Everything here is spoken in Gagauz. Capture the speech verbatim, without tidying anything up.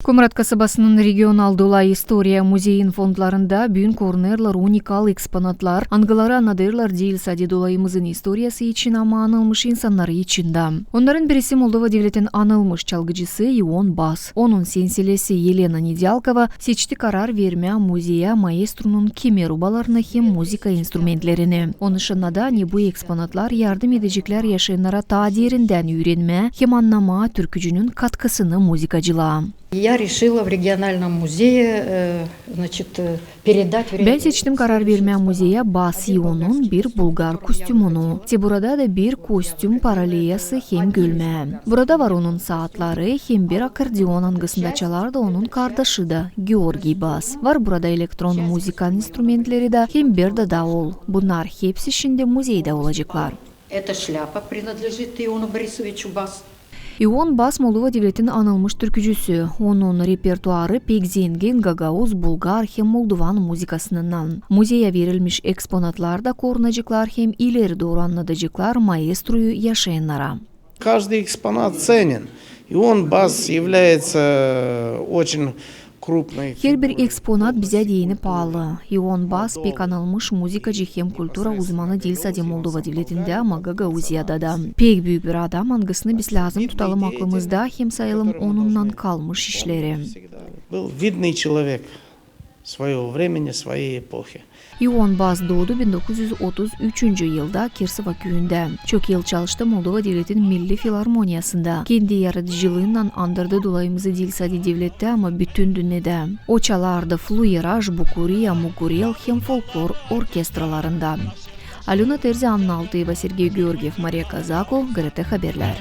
Komrat kasabasının regional dolayı istoriya muzeyin fondlarında büün korunêrlar unikal eksponatlar, angıları annadêrlar diil sade dolayımızın istoriyası için, ama anılmış insannarı için dä. Onnarın birisi Moldova devletin anılmış çalgıcısı İon Bas. Onun senselesi Elena Nedalkova seçti karar vermää muzeyä maestronun keme rubalarını hem muzıka instrumentlerini. O nışannadı, ani bu eksponatlar yardım edeceklär yaşayannara taa derindän üürenmää hem annamaa türkücünün katkısını muzıkacılaa. Я решила в региональном музее, э, значит, э, передать в... Bän seçtim karar vermää muzeyä Bas İonun bir bulgar kostümünü. Te burada da bir kostüm paraleyası hem gölmää. Burada var onun saatları hem bir akkordeon, angısında çalardı onun kardaşı da, Georgiy Bas. Var burada elektron muzıka instrumentleri dä hem bir dä daul. Bunnar hepsi şindi muzeydä olaceklar. Эта шляпа принадлежит Иону Борисовичу Бас. İon Bas Moldova devletin anılmış türkücüsü. Onun repertuarı pek zengin gagauz, bulgar hem moldovan muzıkasınınnan. Muzeyä verilmiş eksponatlar da korunaceklar hem ileri dooru annadaceklar maestroyu yaşayannara. Каждый экспонат ценен. Ион Бас является очень крупной фигурой. Herbir eksponat bizä deyni paalı. İon Bas pek anılmış muzıkacı hem kultura uzmanı diil sade Moldova devletindä, ama Gagauziyada da. Pek büük bir adam, angısını biz lääzım tutalım aklımızda hem sayalım onunnan kalmış işleri. Был видный человек своего времени, своей эпохи. İon Bas doodu bin dokuz üz otuz üçüncü yılda Kirsova küüyündä. Çok yıl çalıştı Moldova devletin Milli filarmoniyasında. Kendi yaradıcılıınnan andırdı dolayımızı diil sade devlettä, ama bütün dünnedä. O çalardı fluyeraj, bukuriya, mukurel hem folklor orkestralarında. Alöna Terzi, Anna Altıyeva, Sergey Georgiev, Mariya Kazako, GRT Haberlär.